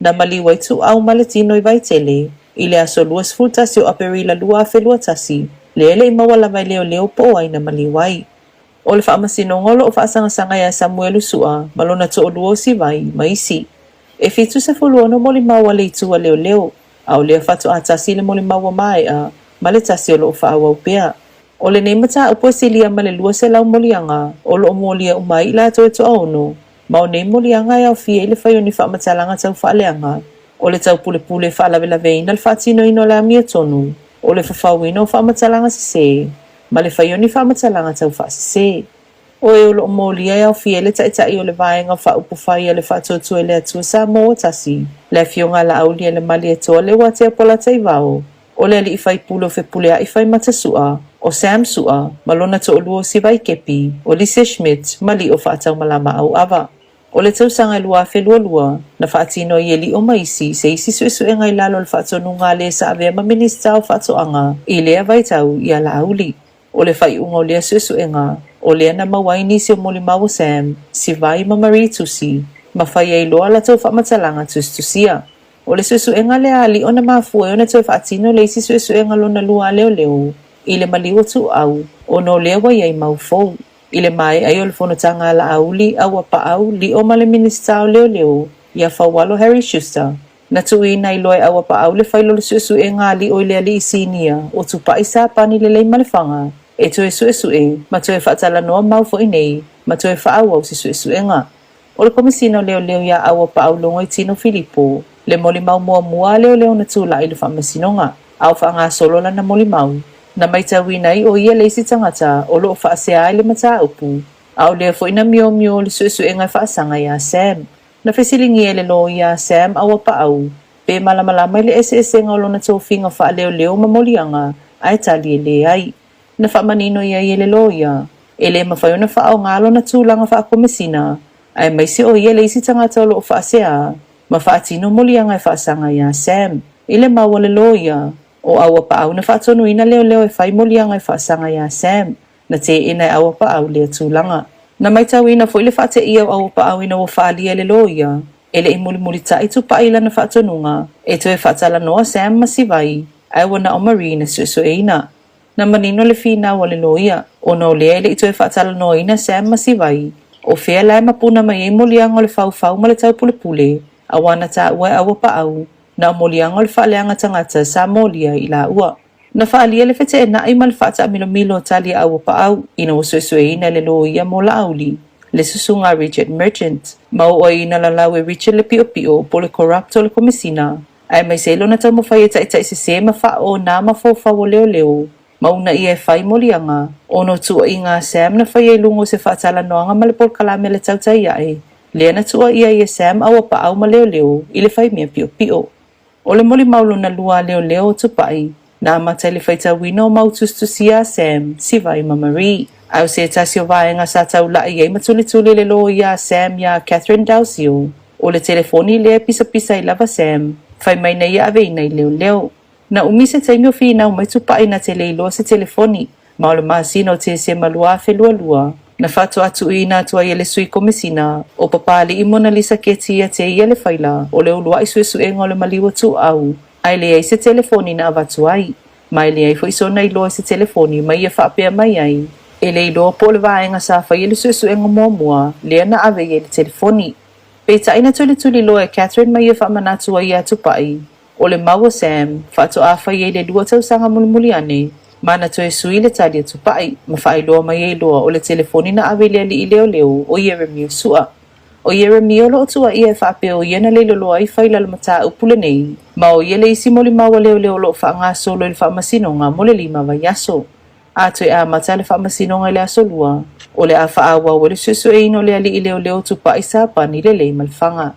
Na maliu ai Tuuau ma le tino i Vaitele i le aso 21 o Aperila 2021, lea e le i maua lava e leoleo po o ai na maliu ai. O le faamasinoga o lo o faasagasaga iā Samuelu Su'a ma lona toalua o Sivai ma isi. E 76 molimau a le itu a leoleo, a o lea faatoa tasi le molimau ua maea ma le tasi o lo o faaauau pea. O lenei mataupu e silia ma le 200 moliaga o lo o molia uma ai i latou e toaono, ma o nei moliaga e aofia i le fai o ni faamatalaga tau faaleaga, o le taupulepule e faalavelaveina le faatinoina o le amiotonu, o le fafauina o faamatalaga sesē, ma le fai o ni faamatalaga tau faasesē. O e o lo o molia e aofia ai le Taitai o le Vaega Faaupufai a le Faatuatua i le Atua Samoa ua Tasi, le Afioga a Laaulialemalietoa Leuatea Polataivao, o le alii faipule o Fepuleai Faimata Su'a, o Sam Su'a, ma lona toalua o Sivai Kepi, o Lise Schmidt ma Lio Faataumalama Auava. O le tausaga e 2022, na faatino ai e Lio ma isi se isi suesuega i lalo o le faatonuga a le sa avea ma Minisita o Faatoaga i lea vaitau iā Laauli. O le faaiuga o lea suesuega, o lea na maua ai nisi o molimau o Sam, Sivai ma Marie Tusi, ma fai ai loa latou faamatalaga tusitusia. O le suesuega lea a Lio na mafua ai ona toe faatino le isi suesuega lona lua a leoleo i le maliu o Tuuau, ona o lea ua i ai mau fou. I le maea ai o le fonotaga a Laauli, Auapaau, Lio ma le Minisita o Leoleo, iā Faualo Harry Schuster, na tuuina ai loa e Auapaau le faila o le suesuega a Lio i le alii sinia o Tupai Sapani Leleimalefaga e toe suesue ma toe faatalanoa mau foi nei ma toe faaauau se suesuega. O le Komesina o Leoleo iā Auapaau Logoitino Filipo le molimau muamua a leoleo na tulai i le faamasinoga, a o faagasolo lana molimau, na maitauina ai o ia le isi tagata o lo o faasea ai le mataupu, a o lea foi na miomio le suesuega e faasaga iā Sam. Na fesiligia e le loia a Sam Auapaau pe malamalama i le eseesega o lona tofiga faaleoleo ma moliaga, ae tali e leai. Na faamanino i ai e le loia, e le mafai ona faaaoga lona tulaga faakomesina, aemaise o ia le isi tagata o lo o faasea ma faatino moliaga e faasaga iā Sam. I le mau a le loia, o Auapaau na faatonuina leoleo e fai moliaga e faasaga iā Sam, na teena e Auapaau lea tulaga. Na maitauina foi le faateia o Auapaau ina ua faaalia e le loia, e le i mulimulitai Tupai i lana faatonuga e toe faatalanoa Sam ma Sivai, ae ua na o Marie na suesueina. Na manino le finau a le loia, ona o lea e le i toe faatalanoaina Sam ma Sivai, o fea la e mapuna mai ai moliaga o le faufau ma le taupulepule, auā na taua e Auapaau, na o moliaga o le faaleaga tagata sa molia i laua. Na faaalia le feteenai ma le faataamilomilo o tali a Auapaau ina ua suesueina e le loia mo Laauli, le susuga a Richard Merchant, ma oo ai ina lalau e Richard le piopio po o le corrupt o le Komesina, aemaise ai lona taumafai e taitaisesē ma faaoo nā mafaufau o leoleo ma uunaia e fai moliaga, ona o tuuaiga a Sam na faia i luga o se faatalanoaga ma le polokalame a le Tautai Ae, lea na tuuaia ai e Sam Auapaau ma leoleo i le fai mea piopio. O le molimau lona lua a leoleo o Tupai, na amata i le faitauina o mau tusitusia a Sam, Sivai ma Marie. Ae o se tasi o vaega sa taula'i ai ma tulituli le loia a Sam iā Katherine Dalziel, o le telefoni lea e pisapisa ai lava Sam, fai mai na ia aveina i leoleo. Na umi se taimi o finau mai Tupai na te le iloa se telefoni, ma o le masina o Tesema 2022, na faatoa tuuina atu ai e le Sui Komesina o Papali'i Monalisa Keti ia te ia le faila o le uluai suesuega o le maliu o Tuuau, ae leai se telefoni na avatu ai. Ma e leai foi sona iloa i se telefoni ma ia faapea mai ai, e le iloa po o le vaega sa faia le suesuega muamua lea na ave i ai le telefoni. Peitai na tulituli loa e Katherine ma ia faamanatu ai iā Tupai, o le mau o Sam, faatoa fai ai le lua tausaga mulimuli ane, ma na toe sui le tali a Tupai, ma faailoa mai ai loa o le telefoni na ave i le alii leoleo o Ieremia Su'a. ʻO Ieremia o lo o tuuaia e faapea o ia na leiloloa ai faila o le mataupu lenei, ma o ia le isi molimau a leoleo o lo o faagasolo i le faamasinoga mo le lima vaiaso. A toe amata le faamasinoga i le Aso Lua, o le a faaauau ai le suesueina o le alii leoleo Tupai Sapani Leleimalefanga.